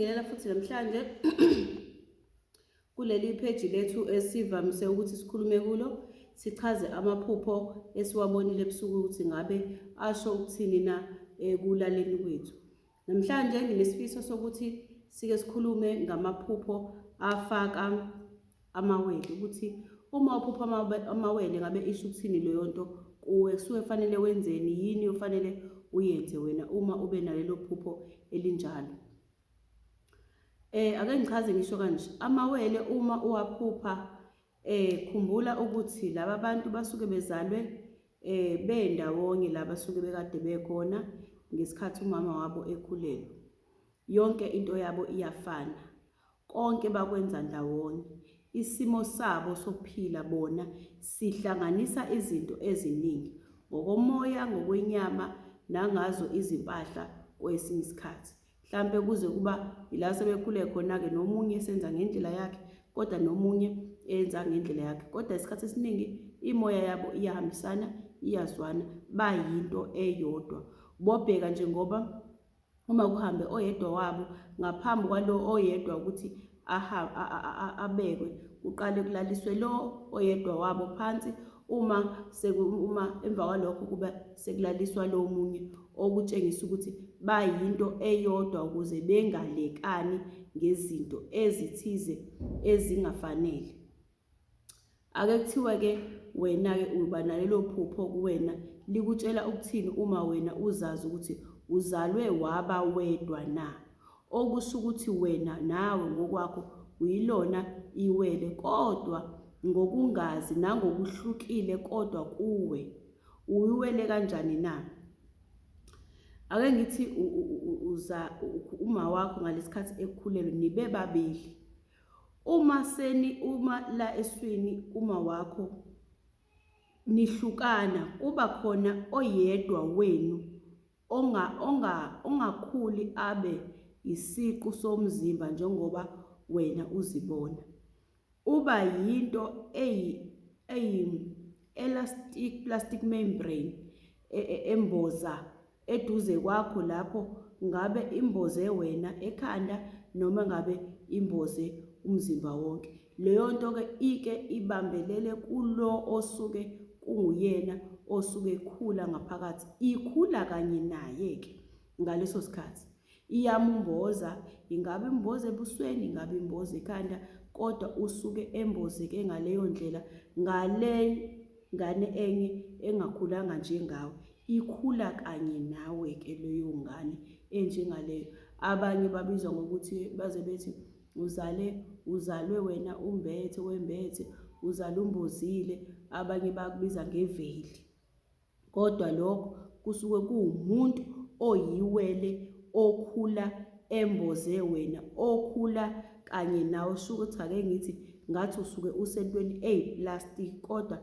Ngiyanibingelela futhi namhlanje kuleli pheji lethu esivamise ukuthi sikhulume kulo, sichaze amaphupho esiwabonile ebusuku ukuthi ngabe asho ukuthini na ekulaleni kwethu. Namhlanje nginesifiso sokuthi sike sikhulume ngamaphupho afaka amawele ukuthi uma uphupha amawele ngabe isho ukuthini leyo nto kuwe, kusuke kufanele wenzeni, yini ofanele uyenze wena uma ube nalelo phupho elinjalo. Ake ngichaze ngisho kanje, amawele uma uwaphupha khumbula ukuthi laba bantu basuke bezalwe bendawonye la basuke bekade bekhona ngesikhathi umama wabo ekhulelwe. Yonke into yabo iyafana. Konke bakwenza ndawonye. Isimo sabo sokuphila bona sihlanganisa izinto eziningi, ngokomoya, ngokwenyama nangazo izimpahla kwesinye isikhathi. Mhlampe kuze kuba yila sebekhule khona-ke nomunye esenza ngendlela yakhe kodwa nomunye enza ngendlela yakhe. Kodwa isikhathi esiningi imoya yabo iyahambisana, iyazwana, bayinto eyodwa. Bobheka nje ngoba uma kuhambe oyedwa wabo ngaphambi kwalo oyedwa ukuthi abekwe kuqale kulaliswe lo oyedwa wabo phansi uma uma emva kwalokho kuba sekulaliswa lo munye okutshengisa ukuthi bayinto eyodwa ukuze bengalekani ngezinto ezithize ezingafanele. Ake kuthiwe-ke wena-ke uba nalelo phupho kuwena likutshela ukuthini uma wena uzazi ukuthi uzalwe waba wedwa na? Okusho ukuthi wena nawe ngokwakho uyilona iwele kodwa ngokungazi nangokuhlukile kodwa kuwe. Uyiwele kanjani na? Ake ngithi uza uma wakho ngalesikhathi ekhulelwe nibe babili. Uma seni uma la eswini kuma wakho nihlukana kuba khona oyedwa wenu onga onga ongakhuli abe isiqu somzimba njengoba wena uzibona. Uba yinto eyi eyi elastic plastic membrane e, e, emboza eduze kwakho lapho ngabe imboze wena ekhanda noma ngabe imboze umzimba wonke. Leyo nto-ke ike ibambelele kulo osuke kunguyena osuke ekhula ngaphakathi, ikhula kanye naye-ke ngaleso sikhathi. Iyamumboza, ingabe imboza ebusweni, ingabe imboza ekhanda, kodwa usuke embozeke ngaleyo ndlela ngale ngane enye engakhulanga njengawe. Ikhula kanye nawe-ke leyo ngane enjengaleyo. Abanye babizwa ngokuthi baze bethi uzale uzalwe wena umbethe wembethe, uzale umbozile, abanye bakubiza ngeveli. Kodwa lokho kusuke kuwumuntu oyiwele okhula emboze wena, okhula kanye nawe. Sho ukuthi ake ngithi ngathi usuke usentweni eyi-plastic kodwa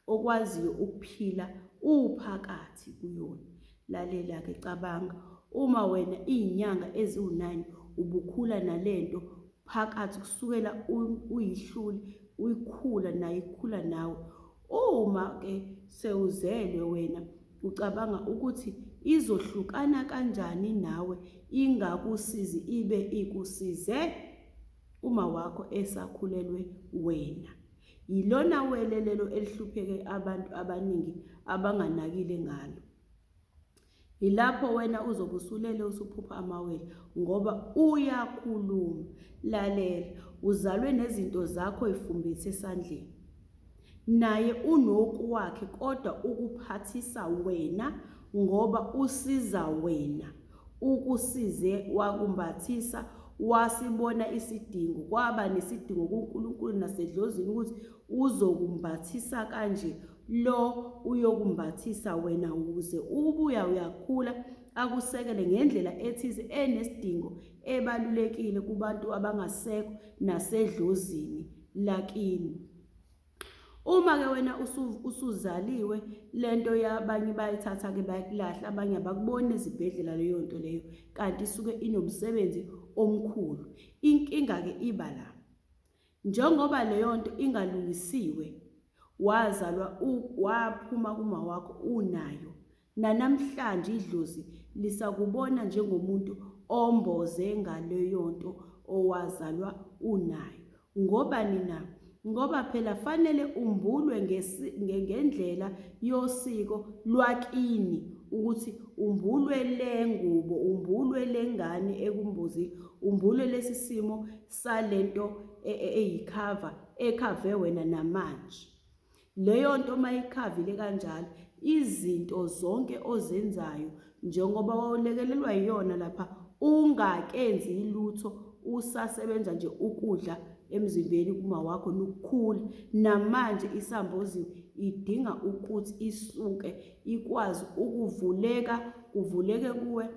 okwaziyo ukuphila uphakathi kuyona. Lalela-ke, cabanga, uma wena iy'nyanga eziwu-9 ubukhula nalento phakathi kusukela uyihlule uyikhula nayo ikhula nawe. Uma-ke sewuzelwe wena ucabanga ukuthi izohlukana kanjani nawe ingakusizi ibe ikusize uma wakho esakhulelwe wena. Yilona wele lelo elihlupheke abantu abaningi abanganakile ngalo. Yilapho wena uzobe usulele usuphupha amawele ngoba uyakhuluma. Lalela, uzalwe nezinto zakho efumbethe esandleni. Naye unokwakhe kodwa ukuphathisa wena ngoba usiza wena. Ukusize wakumbathisa wasibona isidingo kwaba nesidingo kuNkulunkulu nasedlozini ukuthi uzokumbathisa kanje lo uyokumbathisa wena ukuze ubuya uyakhula akusekele ngendlela ethize enesidingo ebalulekile kubantu abangasekho nasedlozini lakini. Uma-ke wena usuzaliwe lento yabanye bayithatha-ke bayakulahla abanye abakuboni ezibhedlela leyo nto leyo kanti isuke inomsebenzi omkhulu. Inkinga-ke iba la. Njengoba leyo nto ingalungisiwe wazalwa waphuma kuma wakho unayo nanamhlanje idlozi lisakubona njengomuntu omboze ngaleyonto owazalwa unayo. Ngobani na? Ngoba phela fanele umbulwe ngendlela yosiko lwakini ukuthi umbulwe le ngubo, umbulwe le ngane ekumbozile, umbulwe lesi simo salento e, e, eyikhava ekhave wena namanje. Leyo nto uma ikhavile kanjalo, izinto zonke ozenzayo njengoba wawulekelelwa yiyona lapha ungakenzi lutho usasebenza nje ukudla emzimbeni kuma wakho nokukhula namanje isamboziwe idinga ukuthi isuke ikwazi ukuvuleka kuvuleke kuwe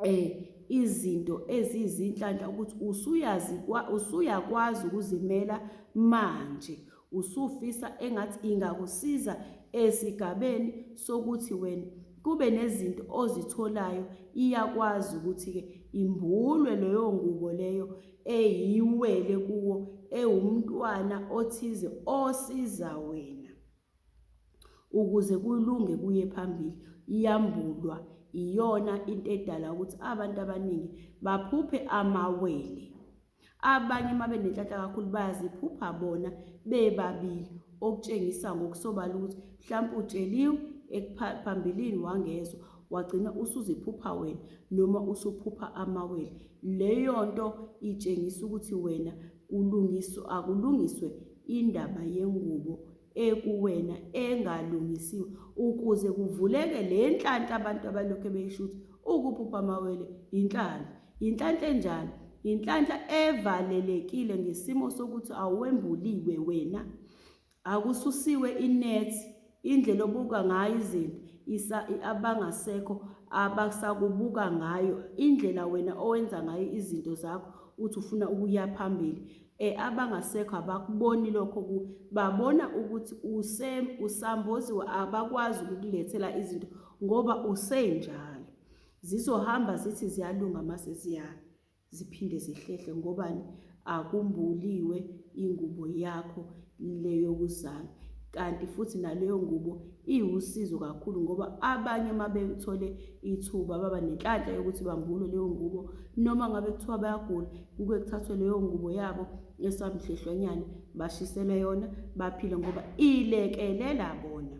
eh izinto eziyizinhlanhla ukuthi usuyazi usuyakwazi ukuzimela manje usufisa engathi ingakusiza esigabeni sokuthi wena kube nezinto ozitholayo iyakwazi ukuthi-ke imbulwe leyo ngubo leyo eyiwele kuwo ewumntwana othize osiza wena ukuze kulunge kuye phambili iyambulwa iyona into edala ukuthi abantu abaningi baphuphe amawele abanye uma benenhlanhla kakhulu bayaziphupha bona bebabili okutshengisa ngokusobala ukuthi mhlawumpe utsheliwe phambilini wangezwa wagcina usuziphupha wena noma usuphupha amawele leyo nto itshengisa ukuthi wena kulungiswe akulungiswe indaba yengubo ekuwena engalungisiwe ukuze kuvuleke le nhlanhla abantu abalokhu beyisho ukuthi ukuphupha amawele inhlanhla. Inhlanhla enjani? Inhlanhla evalelekile ngesimo sokuthi awembuliwe wena, akususiwe inethi, indlela obuka ngayo izinto isa abangasekho abasakubuka ngayo, indlela wena owenza ngayo izinto zakho uthi ufuna ukuya phambili eh abangasekho abakuboni lokho ku babona ukuthi use usamboziwe abakwazi ukukulethela izinto ngoba usenjalo zizohamba zithi ziyalunga mase ziya ziphinde zihlehle ngobani akumbuliwe ingubo yakho le yokuzalwa kanti futhi naleyo ngubo iwusizo kakhulu ngoba abanye uma bethole ithuba baba nenhlanhla yokuthi bambulwe leyo ngubo noma ngabe kuthiwa bayagula kuke kuthathwe leyo ngubo yabo esamhlehlwanyana bashiselwe yona baphile ngoba ilekelela bona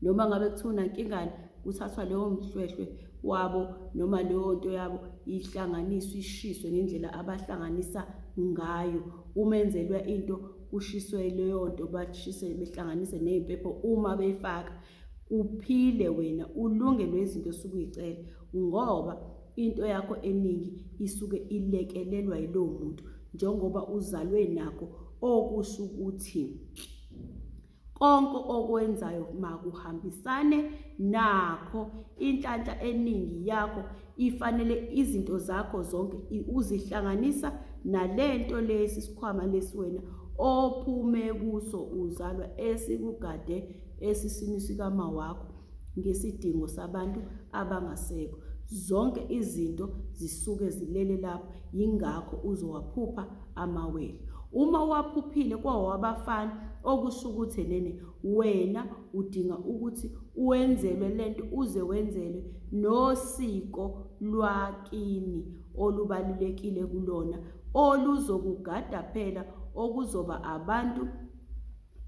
noma ngabe kuthiwa unankingane kuthathwa leyo mhlwehlwe wabo noma leyo nto yabo ihlanganiswe ishiswe ngendlela abahlanganisa ngayo uma enzelwa into kushiswe leyo nto bashise behlanganise ney'mpepho uma beyifaka uphile wena ulungelwe izinto osuke uyicela ngoba into yakho eningi isuke ilekelelwa yilowo muntu njengoba uzalwe nakho okusho ukuthi Konke okwenzayo makuhambisane nakho. Inhlanhla eningi yakho ifanele izinto zakho zonke uzihlanganisa nalento lesi sikhwama lesi wena ophume kuso uzalwa esikugade esiswini sikama wakho ngesidingo sabantu abangasekho. Zonke izinto zisuke zilele lapho yingakho uzowaphupha amawele. Uma uwaphuphile kwawabafana okusho ukuthi nene wena udinga ukuthi wenzelwe lento uze wenzelwe nosiko lwakini olubalulekile kulona oluzokugada phela okuzoba abantu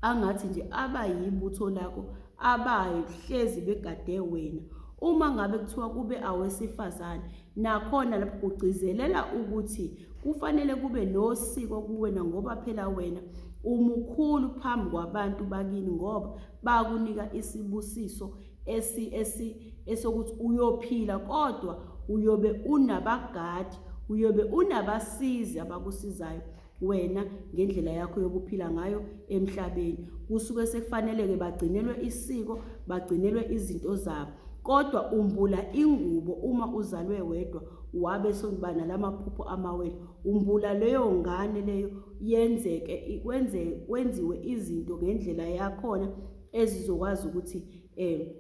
angathi nje abayibutho lakho abahlezi begade wena uma ngabe kuthiwa kube awesifazane nakhona lapho kugcizelela ukuthi kufanele kube nosiko kuwena ngoba phela wena umukhulu phambi kwabantu bakini ngoba bakunika isibusiso esi esi esokuthi uyophila kodwa uyobe unabagadi uyobe unabasizi abakusizayo wena ngendlela yakho yokuphila ngayo emhlabeni kusuke sekufanele-ke bagcinelwe isiko bagcinelwe izinto zabo kodwa umbula ingubo uma uzalwe wedwa wabe sokuba nalamaphupho amawele umbula leyo ngane leyo yenzeke kwenze kwenziwe izinto ngendlela yakhona ezizokwazi ukuthi eh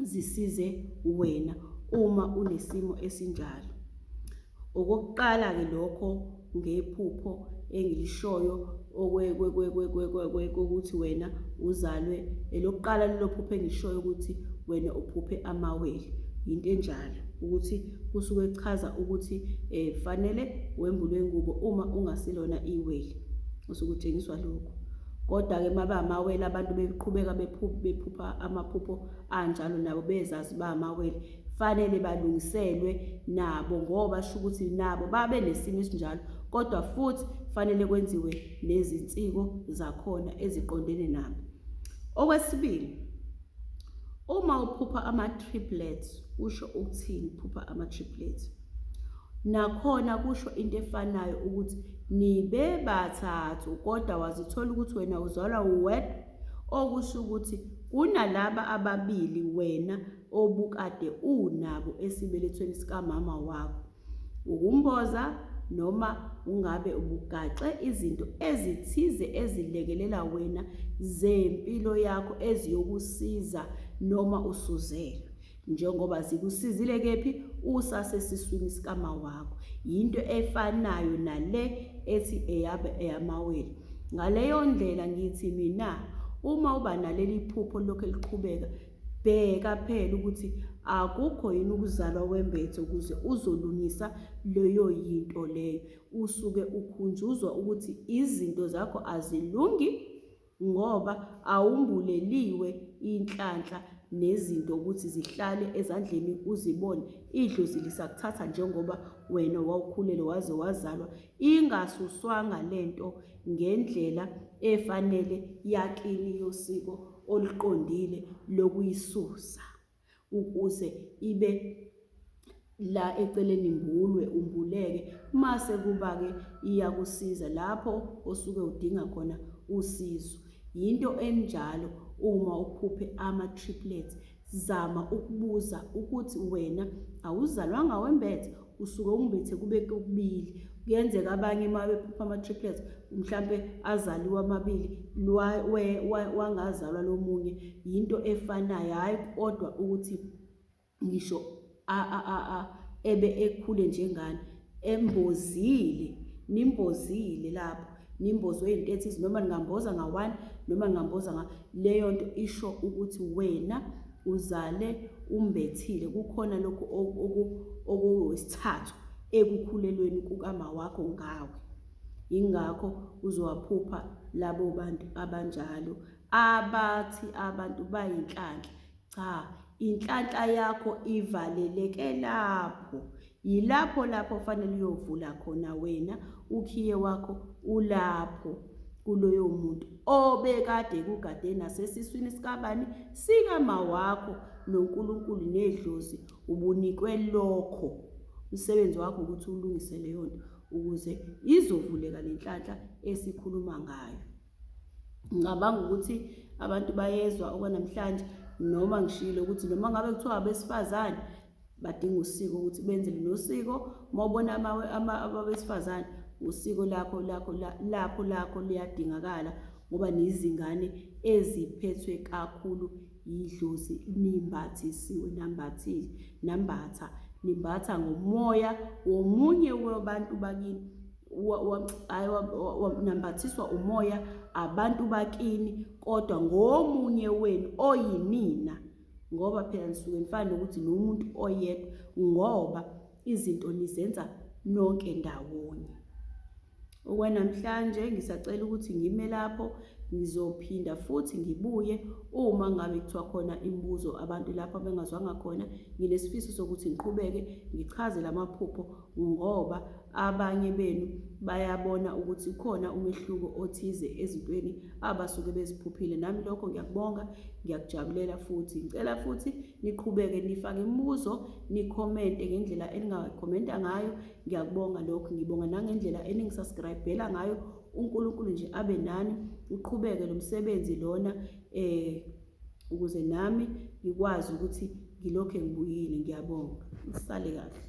zisize wena uma unesimo esinjalo. Okokuqala-ke lokho ngephupho engilishoyo kokuthi wena uzalwe elokuqala lelo phupho engilishoyo ukuthi wena uphuphe amawele. Yinto enjalo ukuthi kusuke kuchaza ukuthi eh fanele wembulwe ingubo uma ungasilona iwele. Usuke utshengiswa lokho. Kodwa-ke uma bamawele abantu beqhubeka bephupha amaphupho anjalo nabo bezazi bamawele fanele balungiselwe nabo ngoba sho ukuthi nabo babe nesimo esinjalo kodwa futhi fanele kwenziwe nezinsiko zakhona eziqondene nabo. Okwesibili, uma uphupha ama-triplets kusho ukuthini ukuphupha ama-triplets? Nakhona kusho into efanayo ukuthi nibe bathathu kodwa wazithola ukuthi wena uzalwa uwedwa okusho ukuthi kunalaba ababili wena obukade unabo esibelethweni sikamama wakho. Ukumboza noma ungabe ubugaxe izinto ezithize ezilekelela wena zempilo yakho eziyokusiza noma usuzelwe njengoba zikusizile kephi usasesiswini sikama wakho. Yinto efanayo nale ethi eyabe eyamawele. Ngaleyo ndlela ngithi mina uma uba naleli phupho lokhu eliqhubeka Bheka phela ukuthi akukho yini ukuzalwa wembethe ukuze uzolungisa leyo yinto leyo. Usuke ukhunjuzwa ukuthi izinto zakho azilungi ngoba awumbuleliwe inhlanhla nezinto ukuthi zihlale ezandleni uzibone. Idlozi lisakuthatha njengoba wena wawukhulelwe waze wazalwa ingasuswanga lento ngendlela efanele yakini yosiko oluqondile lokuyisusa ukuze ibe la eceleni imbulwe umbuleke mase kuba-ke iyakusiza lapho osuke udinga khona usizo. Yinto enjalo uma uphuphe ama-triplets Zama ukubuza ukuthi wena awuzalwanga wembethe, usuke umbethe kube kubili. Kuyenzeka abanye uma bephupha ama-triplets mhlampe azaliwe amabili wangazalwa lo munye. Yinto efanayo, hhayi kodwa ukuthi ngisho ebe ekhule njengani embozile nimbozile lapho nimbozwe into ethize noma ningamboza nga-one noma ningamboza nga leyo nto isho ukuthi wena uzale umbethile kukhona lokhu okuwesithathu ekukhulelweni kukama wakho ngawe. Yingakho uzowaphupha labo bantu abanjalo abathi abantu bayinhlanhla. Cha, inhlanhla yakho ivaleleke lapho. Yilapho lapho ofanele uyovula khona wena, ukhiye wakho ulapho kuloyo muntu obekade ekugade nasesiswini sikabani sikama wakho noNkulunkulu nedlozi ubunikwe lokho. Umsebenzi wakho ukuthi ulungise leyo nto ukuze izovuleka lenhlanhla esikhuluma ngayo. Ngicabanga ukuthi abantu bayezwa okwanamhlanje noma ngishilo ukuthi noma ngabe kuthiwa abesifazane badinga usiko ukuthi benze nosiko uma ubona abesifazane usiko lakho lakho lakho lakho liyadingakala ngoba nizingane eziphethwe kakhulu yidlozi nimbathisiwe nambathile nambatha nimbatha ngomoya womunye wabantu bakini hayi nambathiswa umoya abantu bakini kodwa ngomunye wenu oyinina ngoba phela nisuke nifane nokuthi nomuntu oyedwa ngoba izinto nizenza nonke ndawonye. Okwanamhlanje ngisacela ukuthi ngime lapho ngizophinda futhi ngibuye uma ngabe kuthiwa khona imibuzo abantu lapho abengazwanga khona. Nginesifiso sokuthi ngiqhubeke ngichaze la maphupho ngoba abanye benu bayabona ukuthi khona umehluko othize ezintweni abasuke beziphuphile. Nami lokho ngiyakubonga, ngiyakujabulela futhi. Ngicela futhi niqhubeke nifake imibuzo, nikhomente ngendlela eningakhomenta ngayo. Ngiyakubonga lokho, ngibonga nangendlela eningisubscribela ngayo. UNkulunkulu nje abe nani, uqhubeke lo msebenzi lona eh ukuze nami ngikwazi ukuthi ngilokhe ngibuyile. Ngiyabonga. Nisale kahle.